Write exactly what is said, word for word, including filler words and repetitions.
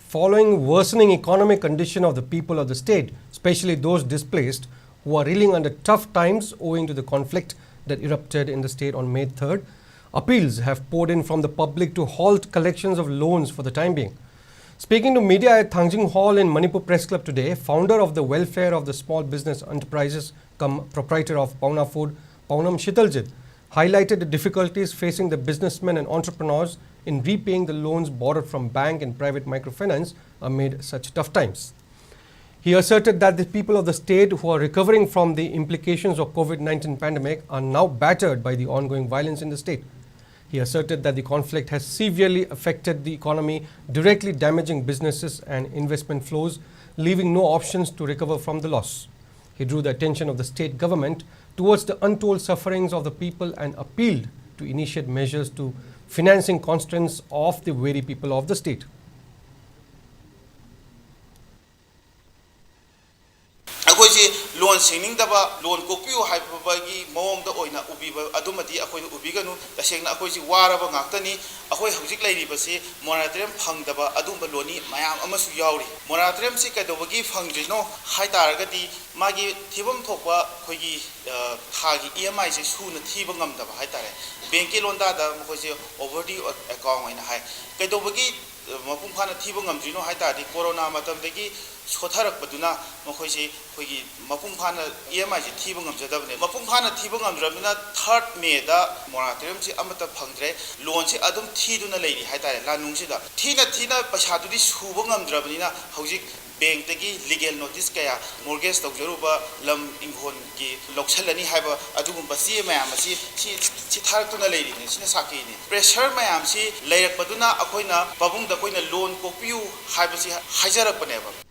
Following worsening economic condition of the people of the state, especially those displaced who are reeling under tough times owing to the conflict that erupted in the state on May third, appeals have poured in from the public to halt collections of loans for the time being. Speaking to media at Thangjing Hall in Manipur Press Club today, founder of the Welfare of the Small Business Enterprises cum proprietor of Pauna Food, Paunam Shitaljit, highlighted the difficulties facing the businessmen and entrepreneurs in repaying the loans borrowed from bank and private microfinance amid such tough times. He asserted that the people of the state who are recovering from the implications of COVID nineteen pandemic are now battered by the ongoing violence in the state. He asserted that the conflict has severely affected the economy, directly damaging businesses and investment flows, leaving no options to recover from the loss. He drew the attention of the state government towards the untold sufferings of the people and appealed to initiate measures to financing constraints of the weary people of the state. ꯑꯩꯈꯣꯏꯁꯤ ꯂꯣꯟ ꯁꯤꯡꯅꯤꯡꯗꯕ, ꯂꯣꯟ ꯀꯣꯛꯄꯤꯌꯨ ꯍꯥꯏꯕꯒꯤ ꯃꯑꯣꯡꯗ ꯑꯣꯏꯅ ꯎꯕꯤꯕ ꯑꯗꯨꯃꯗꯤ ꯑꯩꯈꯣꯏꯅ ꯎꯕꯤꯒꯅꯨ꯫ ꯇꯁꯦꯡꯅ ꯑꯩꯈꯣꯏꯁꯤ ꯋꯥꯔꯕ ꯉꯥꯛꯇꯅꯤ꯫ ꯑꯩꯈꯣꯏ ꯍꯧꯖꯤꯛ ꯂꯩꯔꯤꯕꯁꯤ ꯃꯣꯔꯥꯇꯣꯔꯤꯌꯝ ꯐꯪꯗꯕ ꯑꯗꯨꯒꯨꯝꯕ ꯂꯣꯟꯃꯤ ꯃꯌꯥꯝ ꯑꯃꯁꯨ ꯌꯥꯎꯔꯤ꯫ ꯃꯣꯔꯥꯇꯣꯔꯤꯌꯝꯁꯤ ꯀꯩꯗꯧꯕꯒꯤ ꯐꯪꯗ꯭ꯔꯤꯅꯣ ꯍꯥꯏ ꯇꯥꯔꯒꯗꯤ, ꯃꯥꯒꯤ ꯊꯤꯐꯝ ꯊꯣꯛꯄ ꯑꯩꯈꯣꯏꯒꯤ, ꯑ, ꯊꯥꯒꯤ ꯏ ꯑꯦꯝ ꯑꯥꯏꯁꯦ ꯁꯨꯅ ꯊꯤꯕ ꯉꯝꯗꯕ ꯍꯥꯏ ꯇꯥꯔꯦ꯫ ꯕꯦꯡꯀꯤ ꯂꯣꯟꯗꯥꯗ ꯃꯈꯣꯏꯁꯦ ꯑꯣꯚꯔ ꯗ꯭ꯌꯨ ꯑꯦꯀꯥꯎꯟ ꯍꯥꯏꯅ ꯍꯥꯏ꯫ ꯀꯩꯗꯧꯕꯒꯤ ꯃꯄꯨꯡ ꯐꯥꯅ ꯊꯤꯕ ꯉꯝꯗ꯭ꯔꯤꯅꯣ ꯍꯥꯏ ꯇꯥꯔꯗꯤ, ꯀꯣꯔꯣꯅꯥ ꯃꯇꯝꯗꯒꯤ ꯁꯣꯊꯔꯛꯄꯗꯨꯅ ꯃꯈꯣꯏꯁꯤ ꯑꯩꯈꯣꯏꯒꯤ ꯃꯄꯨꯡ ꯐꯥꯅ ꯏ ꯑꯦꯝ ꯑꯥꯏꯁꯤ ꯊꯤꯕ ꯉꯝꯖꯗꯕꯅꯦ꯫ ꯃꯄꯨꯡ ꯐꯥꯅ ꯊꯤꯕ ꯉꯝꯗ꯭ꯔꯕꯅꯤꯅ, ꯊꯥꯔꯠ ꯃꯦꯗ ꯃꯣꯔꯥꯇꯣꯔꯤꯌꯝꯁꯤ ꯑꯃꯠꯇ ꯐꯪꯗ꯭ꯔꯦ꯫ ꯂꯣꯟꯁꯤ ꯑꯗꯨꯝ ꯊꯤꯗꯨꯅ ꯂꯩꯔꯤ ꯍꯥꯏ ꯇꯥꯔꯦ꯫ ꯂꯥꯟꯅꯨꯡꯁꯤꯗ ꯊꯤꯅ ꯊꯤꯅ ꯄꯩꯁꯥꯗꯨꯗꯤ ꯁꯨꯕ ꯉꯝꯗ꯭ꯔꯕꯅꯤꯅ, ꯍꯧꯖꯤꯛ ꯕꯦꯡꯛꯇꯒꯤ ꯂꯤꯒꯦꯜ ꯅꯣꯇꯤꯁ ꯀꯌꯥ, ꯃꯣꯔꯒꯦꯖ ꯇꯧꯖꯔꯨꯕ ꯂꯝ ꯏꯪꯈꯣꯜꯒꯤ ꯂꯧꯁꯜꯂꯅꯤ ꯍꯥꯏꯕ ꯑꯗꯨꯒꯨꯝꯕ ꯆꯦ ꯃꯌꯥꯝ ꯑꯁꯤ ꯁꯤ, ꯁꯤ ꯊꯥꯔꯛꯇꯨꯅ ꯂꯩꯔꯤꯅꯤ꯫ ꯁꯤꯅ ꯁꯥꯈꯤꯅꯤ꯫ ꯄ꯭ꯔꯦꯁꯔ ꯃꯌꯥꯝꯁꯤ ꯂꯩꯔꯛꯄꯗꯨꯅ ꯑꯩꯈꯣꯏꯅ ꯄꯥꯕꯨꯡꯗ ꯑꯩꯈꯣꯏꯅ ꯂꯣꯟ ꯀꯣꯛꯄꯤꯌꯨ ꯍꯥꯏꯕꯁꯤ ꯍꯥꯏꯖꯔꯛꯄꯅꯦꯕ꯫